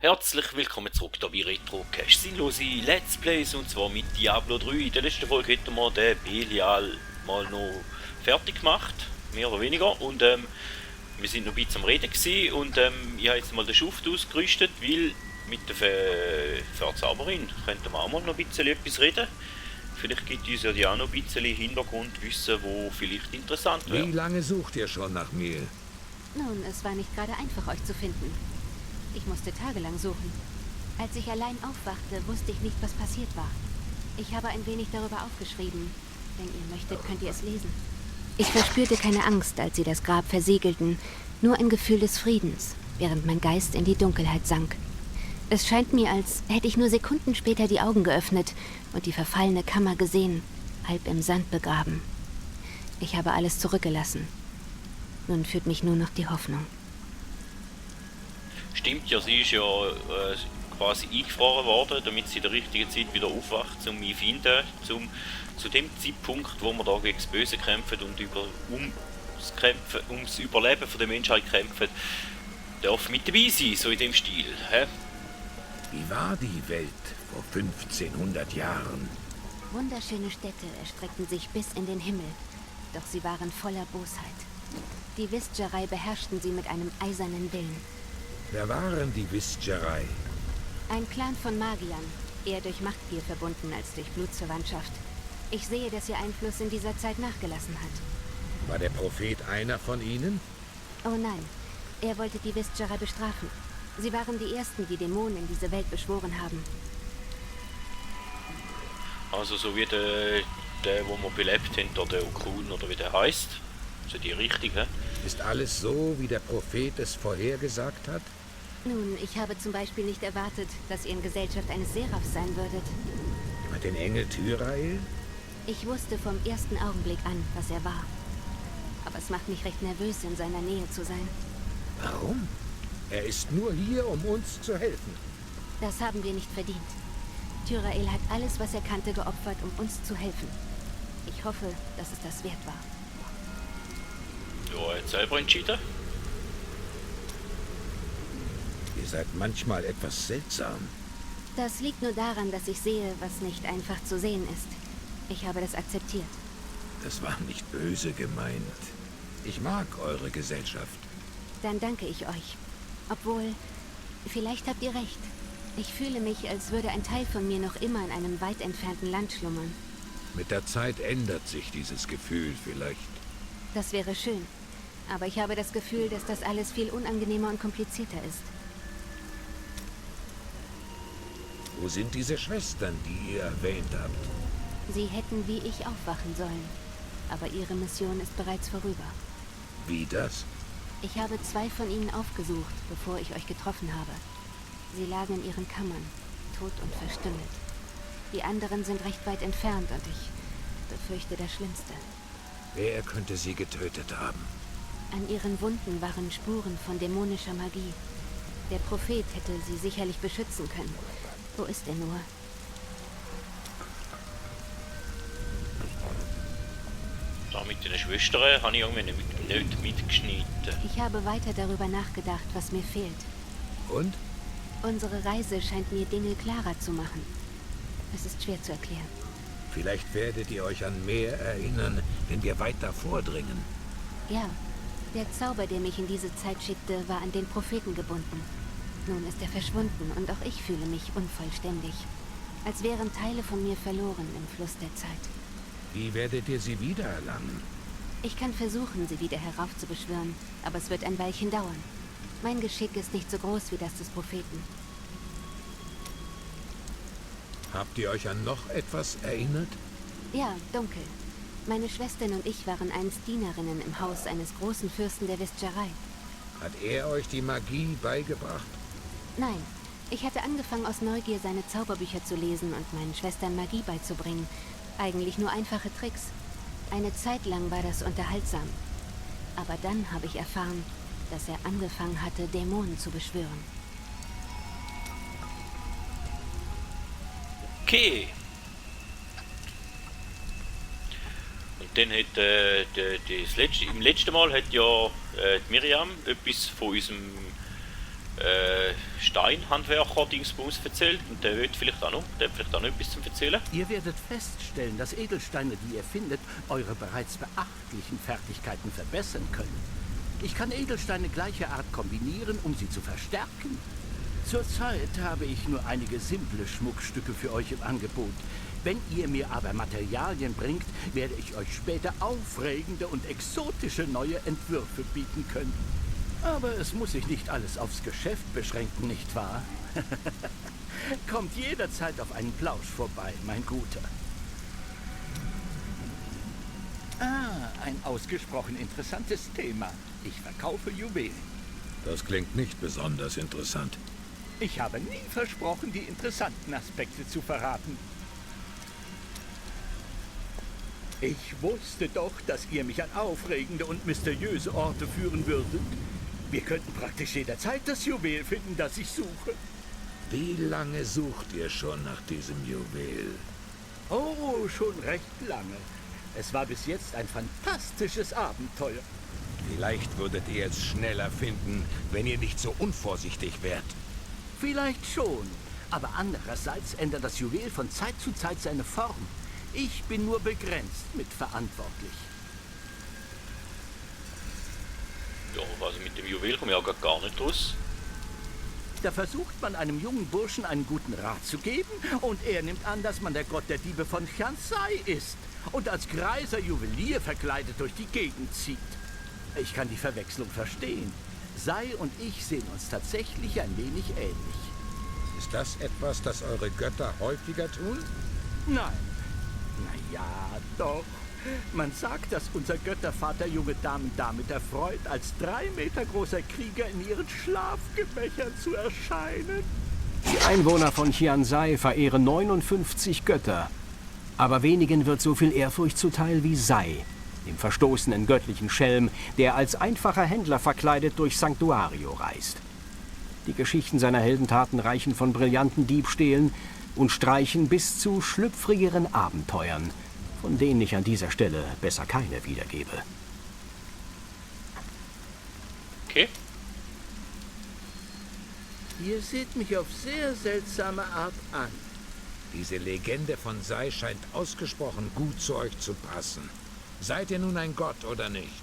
Herzlich willkommen zurück hier bei Retrocast. Sinnlose Let's Plays und zwar mit Diablo 3. In der letzten Folge hätten wir den Belial mal noch fertig gemacht, mehr oder weniger. Und wir sind noch ein bisschen am Reden gewesen und ich habe jetzt mal den Schuft ausgerüstet, weil mit der Verzauberin könnten wir auch mal noch ein bisschen etwas reden. Vielleicht gibt uns ja die auch noch ein bisschen Hintergrundwissen, wo vielleicht interessant wäre. Wie lange sucht ihr schon nach mir? Nun, es war nicht gerade einfach, euch zu finden. Ich musste tagelang suchen. Als ich allein aufwachte, wusste ich nicht, was passiert war. Ich habe ein wenig darüber aufgeschrieben. Wenn ihr möchtet, könnt ihr es lesen. Ich verspürte keine Angst, als sie das Grab versiegelten, nur ein Gefühl des Friedens, während mein Geist in die Dunkelheit sank. Es scheint mir, als hätte ich nur Sekunden später die Augen geöffnet und die verfallene Kammer gesehen, halb im Sand begraben. Ich habe alles zurückgelassen. Nun führt mich nur noch die Hoffnung. Stimmt ja, sie ist ja quasi eingefroren worden, damit sie in der richtigen Zeit wieder aufwacht, um mich zu finden, zu dem Zeitpunkt, wo wir da gegen das Böse kämpfen und ums Überleben von der Menschheit kämpfen, darf mit dabei sein, so in dem Stil. Hä? Wie war die Welt vor 1500 Jahren? Wunderschöne Städte erstreckten sich bis in den Himmel, doch sie waren voller Bosheit. Die Vistgerei beherrschten sie mit einem eisernen Willen. Wer waren die Vistgerei? Ein Clan von Magiern, eher durch Machtgier verbunden als durch Blutsverwandtschaft. Ich sehe, dass ihr Einfluss in dieser Zeit nachgelassen hat. War der Prophet einer von ihnen? Oh nein, er wollte die Vistgerei bestrafen. Sie waren die ersten, die Dämonen in diese Welt beschworen haben. Also so wie der wo wir belebt haben, der Okun oder wie der heißt. Also die richtige. Ist alles so, wie der Prophet es vorhergesagt hat? Nun, ich habe zum Beispiel nicht erwartet, dass ihr in Gesellschaft eines Seraphs sein würdet. Mit den Engel Tyrael? Ich wusste vom ersten Augenblick an, was er war. Aber es macht mich recht nervös, in seiner Nähe zu sein. Warum? Er ist nur hier, um uns zu helfen. Das haben wir nicht verdient. Tyrael hat alles, was er kannte, geopfert, um uns zu helfen. Ich hoffe, dass es das wert war. Ja, jetzt selber entschieden. Ihr seid manchmal etwas seltsam. Das liegt nur daran, dass ich sehe, was nicht einfach zu sehen ist. Ich habe das akzeptiert. Das war nicht böse gemeint. Ich mag eure Gesellschaft. Dann danke ich euch. Obwohl, vielleicht habt ihr recht. Ich fühle mich, als würde ein Teil von mir noch immer in einem weit entfernten Land schlummern. Mit der Zeit ändert sich dieses Gefühl vielleicht. Das wäre schön. Aber ich habe das Gefühl, dass das alles viel unangenehmer und komplizierter ist. Wo sind diese Schwestern, die ihr erwähnt habt? Sie hätten wie ich aufwachen sollen. Aber ihre Mission ist bereits vorüber. Wie das? Ich habe 2 von ihnen aufgesucht, bevor ich euch getroffen habe. Sie lagen in ihren Kammern, tot und verstümmelt. Die anderen sind recht weit entfernt und ich befürchte das Schlimmste. Wer könnte sie getötet haben? An ihren Wunden waren Spuren von dämonischer Magie. Der Prophet hätte sie sicherlich beschützen können. Wo ist er nur? Da mit den Schwestern habe ich irgendwie nicht mitgeschnitten. Ich habe weiter darüber nachgedacht, was mir fehlt. Und? Unsere Reise scheint mir Dinge klarer zu machen. Es ist schwer zu erklären. Vielleicht werdet ihr euch an mehr erinnern, wenn wir weiter vordringen. Ja, der Zauber, der mich in diese Zeit schickte, war an den Propheten gebunden. Nun ist er verschwunden und auch ich fühle mich unvollständig. Als wären Teile von mir verloren im Fluss der Zeit. Wie werdet ihr sie wiedererlangen? Ich kann versuchen, sie wieder heraufzubeschwören, aber es wird ein Weilchen dauern. Mein Geschick ist nicht so groß wie das des Propheten. Habt ihr euch an noch etwas erinnert? Ja, dunkel. Meine Schwestern und ich waren einst Dienerinnen im Haus eines großen Fürsten der Vistgerei. Hat er euch die Magie beigebracht? Nein, ich hatte angefangen aus Neugier seine Zauberbücher zu lesen und meinen Schwestern Magie beizubringen. Eigentlich nur einfache Tricks. Eine Zeit lang war das unterhaltsam. Aber dann habe ich erfahren, dass er angefangen hatte, Dämonen zu beschwören. Okay. Und dann hat im letzten Mal hat ja die Miriam etwas von unserem Steinhandwerker Dingsbums erzählt und der wird vielleicht auch noch etwas zum Erzählen. Ihr werdet feststellen, dass Edelsteine, die ihr findet, eure bereits beachtlichen Fertigkeiten verbessern können. Ich kann Edelsteine gleicher Art kombinieren, um sie zu verstärken. Zurzeit habe ich nur einige simple Schmuckstücke für euch im Angebot. Wenn ihr mir aber Materialien bringt, werde ich euch später aufregende und exotische neue Entwürfe bieten können. Aber es muss sich nicht alles aufs Geschäft beschränken, nicht wahr? Kommt jederzeit auf einen Plausch vorbei, mein Guter. Ah, ein ausgesprochen interessantes Thema. Ich verkaufe Juwelen. Das klingt nicht besonders interessant. Ich habe nie versprochen, die interessanten Aspekte zu verraten. Ich wusste doch, dass ihr mich an aufregende und mysteriöse Orte führen würdet. Wir könnten praktisch jederzeit das Juwel finden, das ich suche. Wie lange sucht ihr schon nach diesem Juwel? Oh, schon recht lange. Es war bis jetzt ein fantastisches Abenteuer. Vielleicht würdet ihr es schneller finden, wenn ihr nicht so unvorsichtig wärt. Vielleicht schon, aber andererseits ändert das Juwel von Zeit zu Zeit seine Form. Ich bin nur begrenzt mitverantwortlich. Ja, also mit dem Juwel komme ich auch gar nicht raus. Da versucht man einem jungen Burschen einen guten Rat zu geben und er nimmt an, dass man der Gott der Diebe von Chansai ist und als greiser Juwelier verkleidet durch die Gegend zieht. Ich kann die Verwechslung verstehen. Sai und ich sehen uns tatsächlich ein wenig ähnlich. Ist das etwas, das eure Götter häufiger tun? Nein. Na ja, doch. Man sagt, dass unser Göttervater junge Damen damit erfreut, als 3 Meter großer Krieger in ihren Schlafgemächern zu erscheinen. Die Einwohner von Chiansai verehren 59 Götter. Aber wenigen wird so viel Ehrfurcht zuteil wie Sai, dem verstoßenen göttlichen Schelm, der als einfacher Händler verkleidet durch Sanctuario reist. Die Geschichten seiner Heldentaten reichen von brillanten Diebstählen und Streichen bis zu schlüpfrigeren Abenteuern, von denen ich an dieser Stelle besser keine wiedergebe. Okay. Ihr seht mich auf sehr seltsame Art an. Diese Legende von Sai scheint ausgesprochen gut zu euch zu passen. Seid ihr nun ein Gott oder nicht?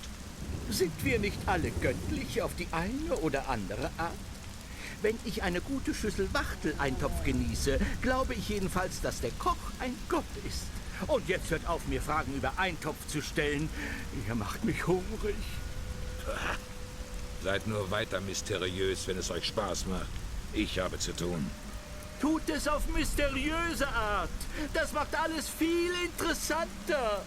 Sind wir nicht alle göttlich auf die eine oder andere Art? Wenn ich eine gute Schüssel Wachteleintopf genieße, glaube ich jedenfalls, dass der Koch ein Gott ist. Und jetzt hört auf, mir Fragen über Eintopf zu stellen. Ihr macht mich hungrig. Seid nur weiter mysteriös, wenn es euch Spaß macht. Ich habe zu tun. Tut es auf mysteriöse Art. Das macht alles viel interessanter.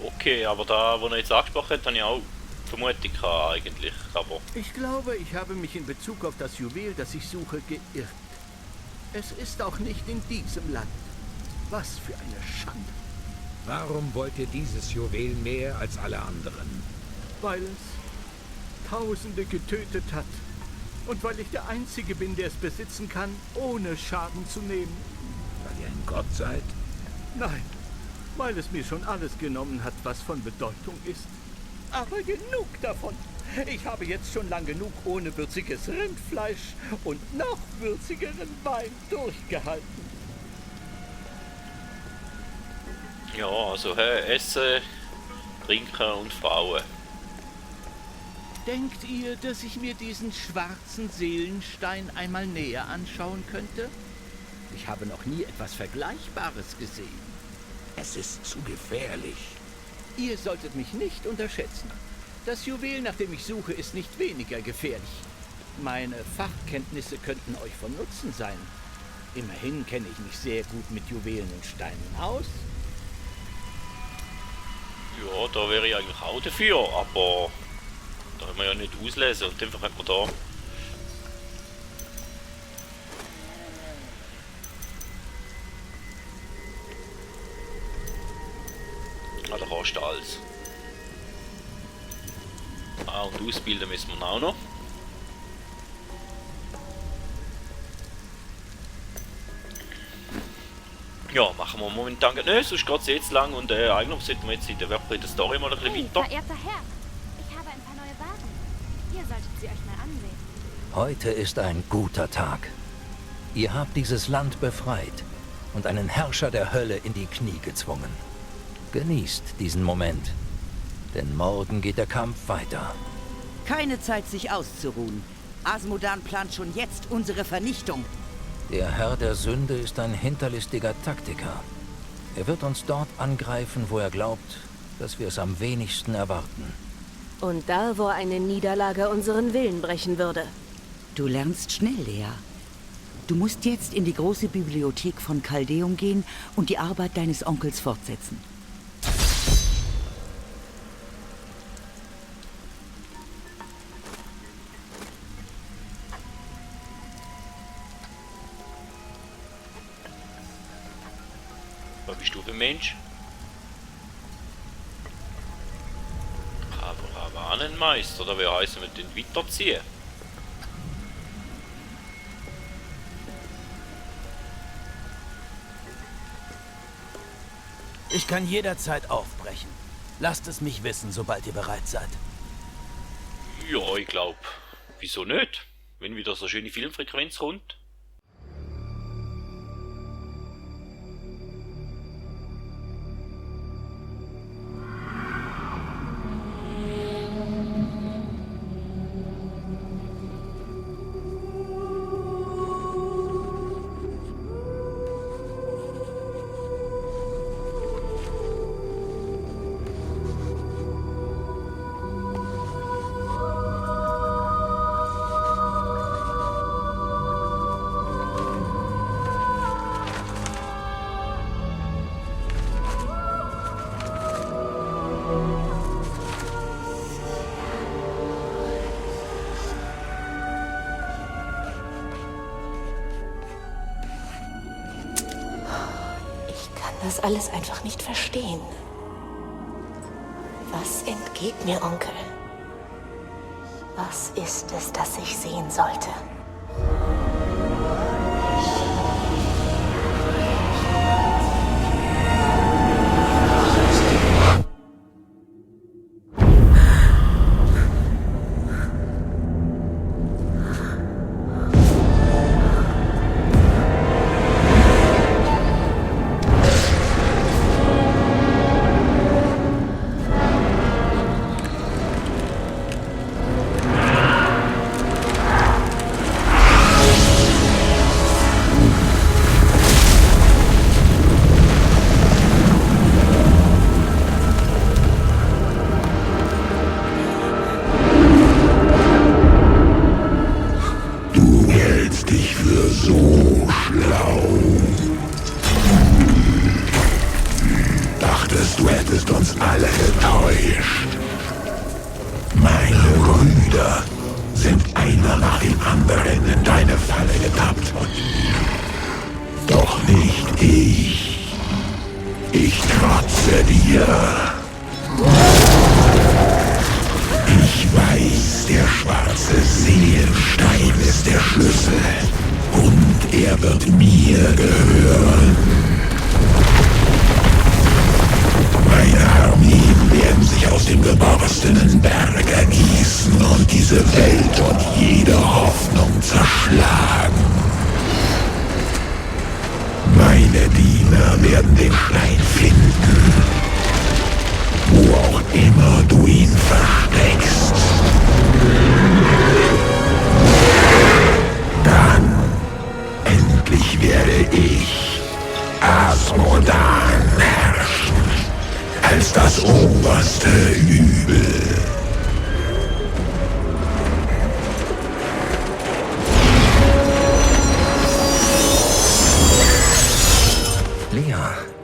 Okay, aber da, wo er jetzt angesprochen hat, habe ich auch Vermutung gehabt, eigentlich. Aber Ich glaube, ich habe mich in Bezug auf das Juwel, das ich suche, geirrt. Es ist auch nicht in diesem Land. Was für eine Schande. Warum wollt ihr dieses Juwel mehr als alle anderen? Weil es Tausende getötet hat. Und weil ich der Einzige bin, der es besitzen kann, ohne Schaden zu nehmen. Weil ihr ein Gott seid? Nein, weil es mir schon alles genommen hat, was von Bedeutung ist. Aber genug davon. Ich habe jetzt schon lang genug ohne würziges Rindfleisch und noch würzigeren Wein durchgehalten. ja, also Essen, Trinken und Frauen. Denkt ihr, dass ich mir diesen schwarzen Seelenstein einmal näher anschauen könnte? Ich habe noch nie etwas Vergleichbares gesehen. Es ist zu gefährlich. Ihr solltet mich nicht unterschätzen. Das Juwel, nach dem ich suche, ist nicht weniger gefährlich. Meine Fachkenntnisse könnten euch von Nutzen sein. Immerhin kenne ich mich sehr gut mit Juwelen und Steinen aus. Ja, da wäre ich eigentlich auch dafür, aber da haben wir ja nicht auslesen und einfach hat man da. Ah, da kannst du alles. Ah, und ausbilden müssen wir auch noch. Ja, machen wir momentan nicht, sonst geht es jetzt lang und eigentlich sollten wir jetzt in der Story mal ein bisschen Hey, weiter. verehrter Herr, ich habe ein paar neue Wagen. Ihr solltet sie euch mal ansehen. Heute ist ein guter Tag. Ihr habt dieses Land befreit und einen Herrscher der Hölle in die Knie gezwungen. Genießt diesen Moment, denn morgen geht der Kampf weiter. Keine Zeit, sich auszuruhen. Asmodan plant schon jetzt unsere Vernichtung. Der Herr der Sünde ist ein hinterlistiger Taktiker. Er wird uns dort angreifen, wo er glaubt, dass wir es am wenigsten erwarten. Und da, wo eine Niederlage unseren Willen brechen würde. Du lernst schnell, Lea. Du musst jetzt in die große Bibliothek von Caldeum gehen und die Arbeit deines Onkels fortsetzen. Was bist du für ein Mensch? Karawanenmeister, oder wie heißen wir den weiterziehen? Ich kann jederzeit aufbrechen. Lasst es mich wissen, sobald ihr bereit seid. Ja, ich glaube. Wieso nicht? Wenn wieder so schöne Filmfrequenz kommt. Das alles einfach nicht verstehen. Was entgeht mir, Onkel? Was ist es, das ich sehen sollte?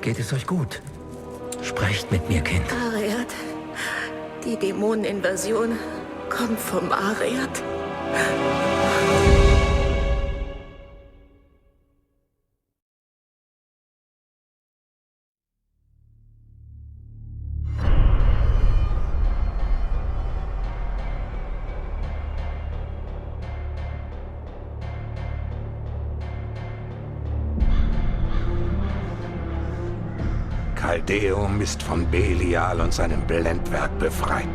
Geht es euch gut? Sprecht mit mir, Kind. Ariad. Die Dämoneninvasion kommt vom Ariad. Caldeum ist von Belial und seinem Blendwerk befreit.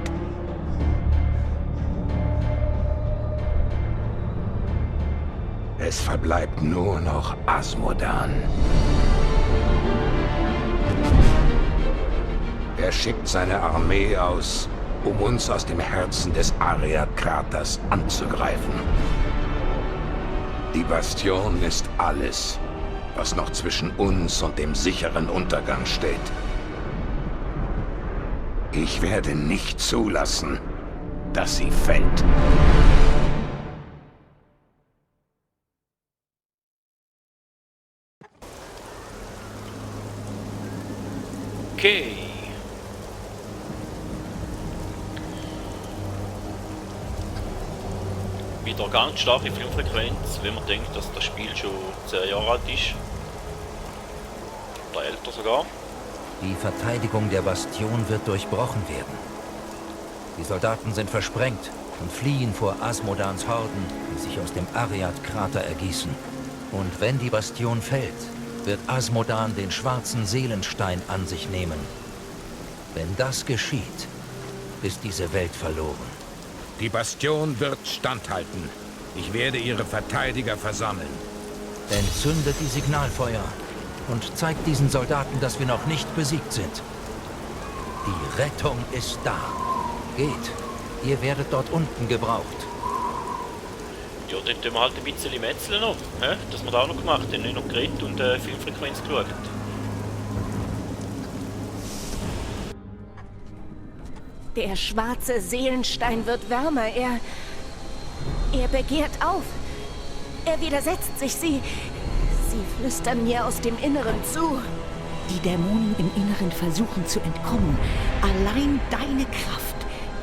Es verbleibt nur noch Azmodan. Er schickt seine Armee aus, um uns aus dem Herzen des Ariad-Kraters anzugreifen. Die Bastion ist alles, was noch zwischen uns und dem sicheren Untergang steht. Ich werde nicht zulassen, dass sie fällt. Okay. Wieder ganz starke Filmfrequenz, wenn man denkt, dass das Spiel schon 10 Jahre alt ist. Oder älter sogar. Die Verteidigung der Bastion wird durchbrochen werden. Die Soldaten sind versprengt und fliehen vor Azmodans Horden, die sich aus dem Ariad-Krater ergießen. Und wenn die Bastion fällt, wird Azmodan den schwarzen Seelenstein an sich nehmen. Wenn das geschieht, ist diese Welt verloren. Die Bastion wird standhalten. Ich werde ihre Verteidiger versammeln. Entzündet die Signalfeuer und zeigt diesen Soldaten, dass wir noch nicht besiegt sind. Die Rettung ist da. Geht. Ihr werdet dort unten gebraucht. Ja, dann tun wir halt ein bisschen Metzeln noch. Das haben wir da auch noch gemacht. Dann nicht noch geredet und Filmfrequenz geschaut. Der schwarze Seelenstein wird wärmer. Er begehrt auf. Er widersetzt sich. Sie flüstern mir aus dem Inneren zu. Die Dämonen im Inneren versuchen zu entkommen. Allein deine Kraft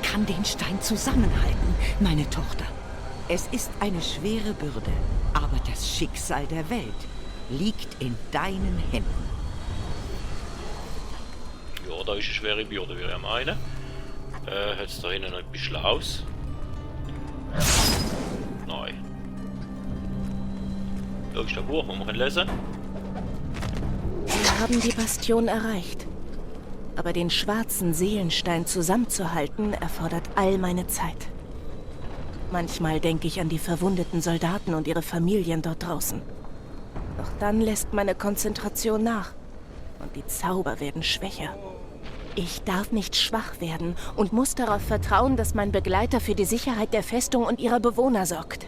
kann den Stein zusammenhalten, meine Tochter. Es ist eine schwere Bürde, aber das Schicksal der Welt liegt in deinen Händen. Ja, da ist eine schwere Bürde, würde ich meinen. Hat es da hinten noch etwas Schlaues? Nein. Da ist ein Buch, das man lesen kann. Wir haben die Bastion erreicht. Aber den schwarzen Seelenstein zusammenzuhalten, erfordert all meine Zeit. Manchmal denke ich an die verwundeten Soldaten und ihre Familien dort draußen. Doch dann lässt meine Konzentration nach und die Zauber werden schwächer. Ich darf nicht schwach werden und muss darauf vertrauen, dass mein Begleiter für die Sicherheit der Festung und ihrer Bewohner sorgt.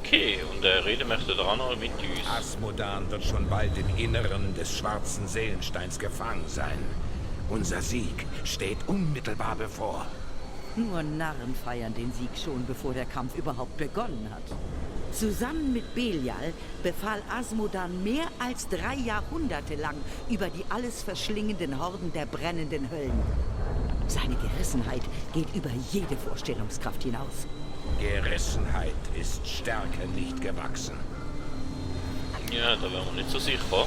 Okay, und reden möchte da noch mit uns. Azmodan wird schon bald im Inneren des schwarzen Seelensteins gefangen sein. Unser Sieg steht unmittelbar bevor. Nur Narren feiern den Sieg schon, bevor der Kampf überhaupt begonnen hat. Zusammen mit Belial befahl Azmodan mehr als 3 Jahrhunderte lang über die alles verschlingenden Horden der brennenden Höllen. Seine Gerissenheit geht über jede Vorstellungskraft hinaus. Gerissenheit ist Stärke nicht gewachsen. Ja, da wären wir nicht so sicher.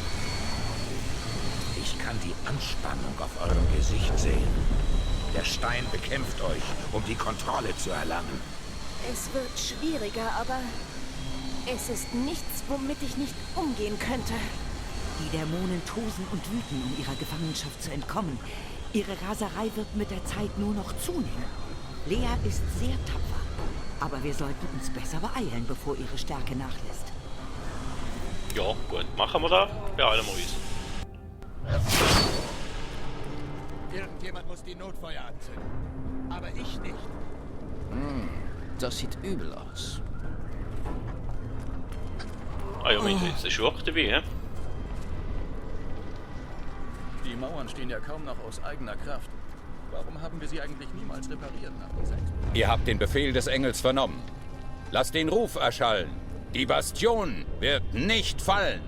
Ich kann die Anspannung auf eurem Gesicht sehen. Der Stein bekämpft euch, um die Kontrolle zu erlangen. Es wird schwieriger, aber es ist nichts, womit ich nicht umgehen könnte. Die Dämonen tosen und wüten, um ihrer Gefangenschaft zu entkommen. Ihre Raserei wird mit der Zeit nur noch zunehmen. Lea ist sehr tapfer, aber wir sollten uns besser beeilen, bevor ihre Stärke nachlässt. Ja, gut, machen wir da. Beeilen wir uns. Irgendjemand muss die Notfeuer anzünden. Aber ich nicht. Das sieht übel aus. Ah ja, mit jetzt ist auch dabei, hä? Die Mauern stehen ja kaum noch aus eigener Kraft. Warum haben wir sie eigentlich niemals repariert nach dieser Explosion? Ihr habt den Befehl des Engels vernommen. Lasst den Ruf erschallen. Die Bastion wird nicht fallen.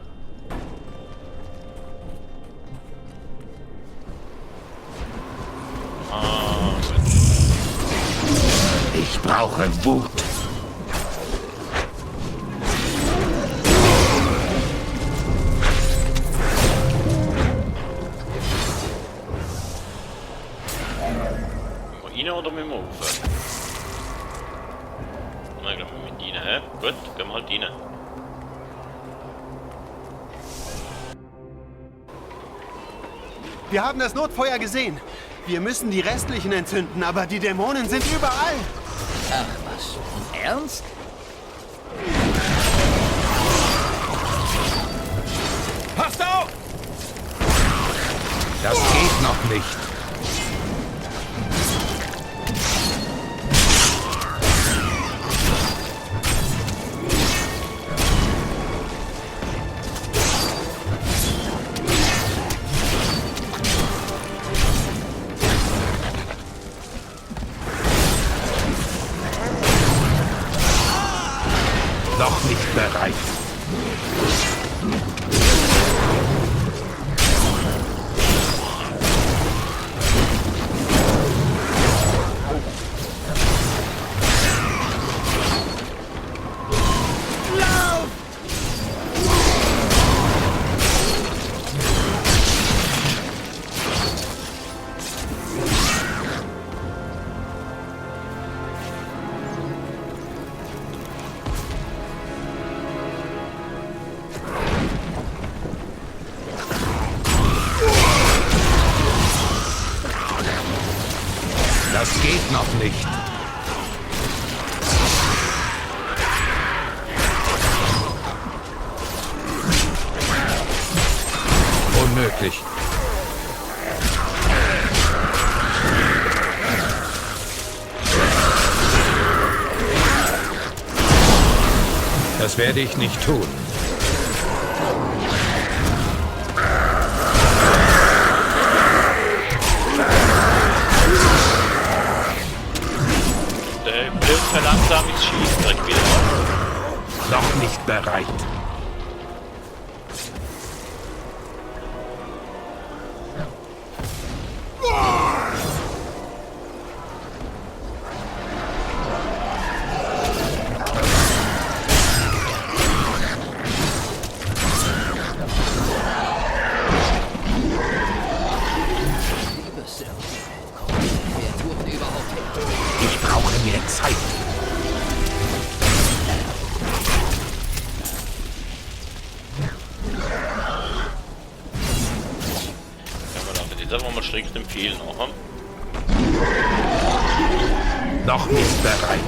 Ich brauche Wut. Rein oder müssen wir rauf? Nein, ich glaube, wir müssen rein, hä? Gut, gehen wir halt rein. Wir haben das Notfeuer gesehen. Wir müssen die restlichen entzünden, aber die Dämonen sind überall. Ach was, im Ernst? Passt auf! Das geht noch nicht. Noch nicht bereit. Das geht noch nicht. Unmöglich. Das werde ich nicht tun. Verlangsames Schießen direkt wieder. Noch nicht bereit. Ich brauche mehr Zeit. Das wollen wir strikt empfehlen auch. Noch nicht bereit.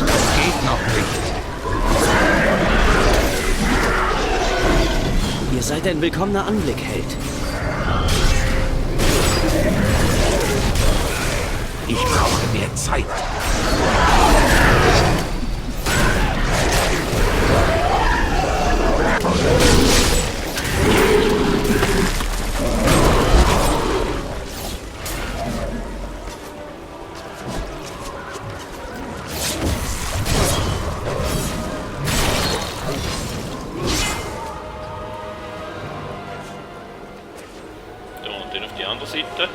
Das geht noch nicht. Ihr seid ein willkommener Anblick, Held. Ich brauche mehr Zeit. So, und dann auf die andere Seite. Nicht.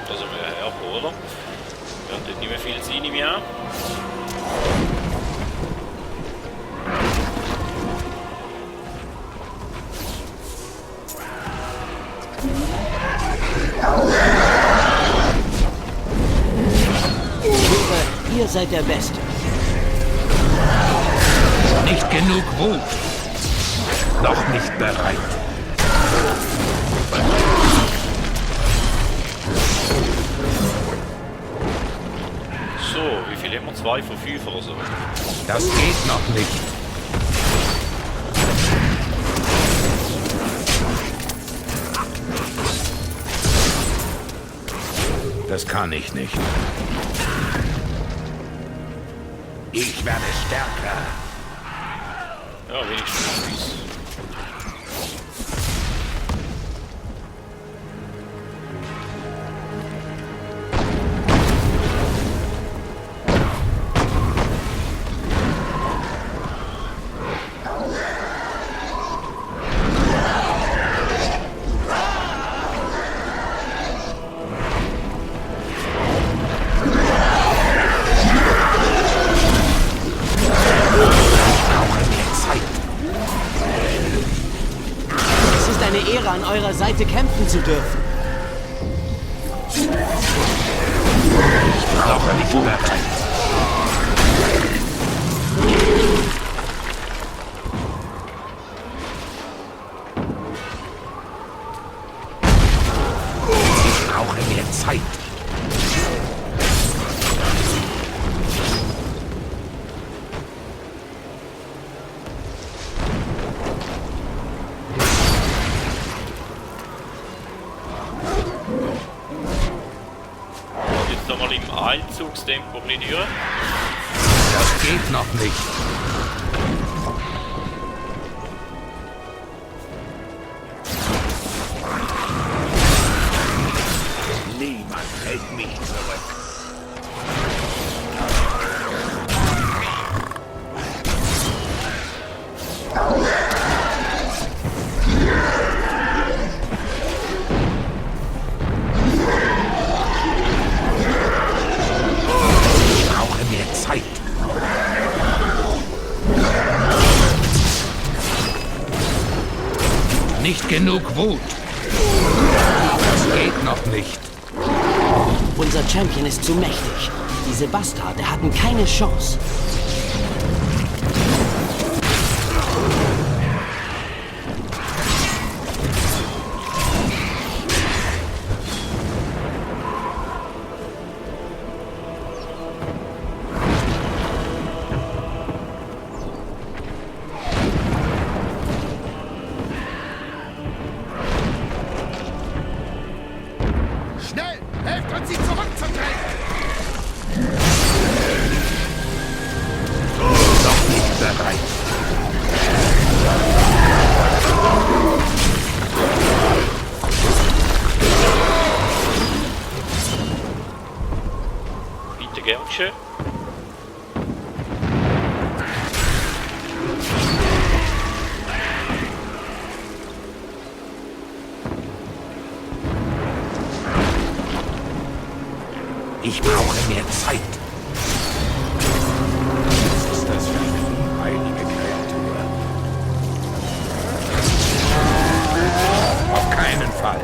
Da sind wir ja hergekommen, oder? Wir haben dort nicht mehr viel sein im Jahr. Ihr seid der Beste. Nicht genug Ruhe. Noch nicht bereit. So, wie viel haben wir? 2 von 5 oder so? Das geht noch nicht. Das kann ich nicht. Ich werde stärker. Ja, wenigstens. An eurer Seite kämpfen zu dürfen. Ich brauche nicht bereit. Zeit. Jetzt nochmal im Einzugstempo plädieren. Das geht noch nicht. Niemand hält mich zurück. Ich brauche mehr Zeit. Nicht genug Wut. Das geht noch nicht. Unser Champion ist zu mächtig. Diese Bastarde hatten keine Chance. Schnell! Helft uns, sie zurückzudrängen! Doch nicht bereit. Bitte gern schön. Ich brauche mehr Zeit. Was ist das für eine unheilige Kreatur? Auf keinen Fall.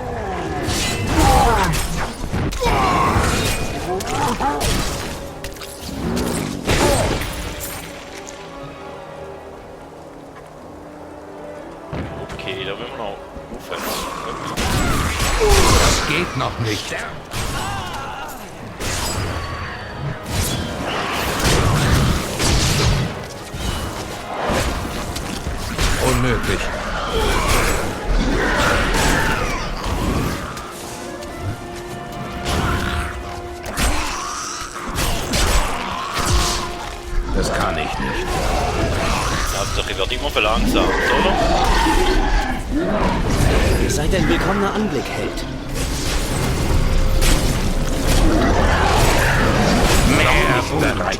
Okay, da werden wir noch aufhören. Das geht noch nicht. Unmöglich. Das kann ich nicht. Hauptsache, ich werde immer verlangsamt, oder? Ihr seid ein willkommener Anblick, Held. Mehr bereit.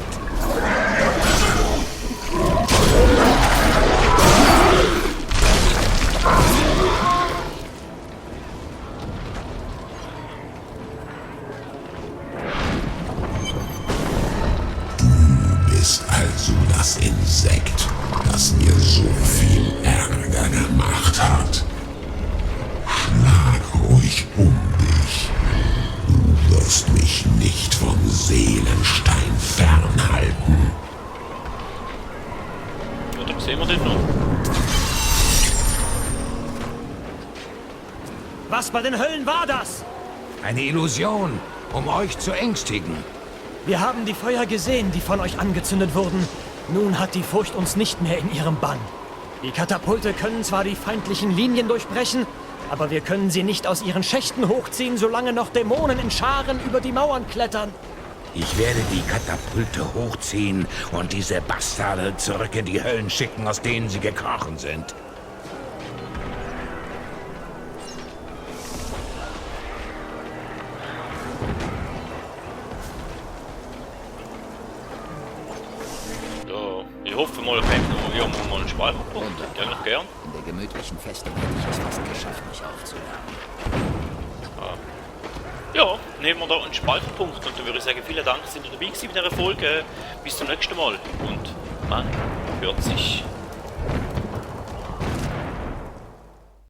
Du bist also das Insekt, das mir so viel Ärger gemacht hat. Schlag ruhig um dich. Du wirst mich nicht vom Seelenstein fernhalten. Ja, dann sehen wir den noch. Was bei den Höllen war das? Eine Illusion, um euch zu ängstigen. Wir haben die Feuer gesehen, die von euch angezündet wurden. Nun hat die Furcht uns nicht mehr in ihrem Bann. Die Katapulte können zwar die feindlichen Linien durchbrechen, aber wir können sie nicht aus ihren Schächten hochziehen, solange noch Dämonen in Scharen über die Mauern klettern. Ich werde die Katapulte hochziehen und diese Bastarde zurück in die Höllen schicken, aus denen sie gekrochen sind. Ich hoffe mal, wir haben mal einen Speicherpunkt. Gern. In der gemütlichen Festung hätte ich es fast geschafft, mich aufzuladen. Ja, nehmen wir da einen Speicherpunkt und dann würde ich sagen, vielen Dank, dass ihr dabei gewesen in dieser Folge. Bis zum nächsten Mal und man hört sich.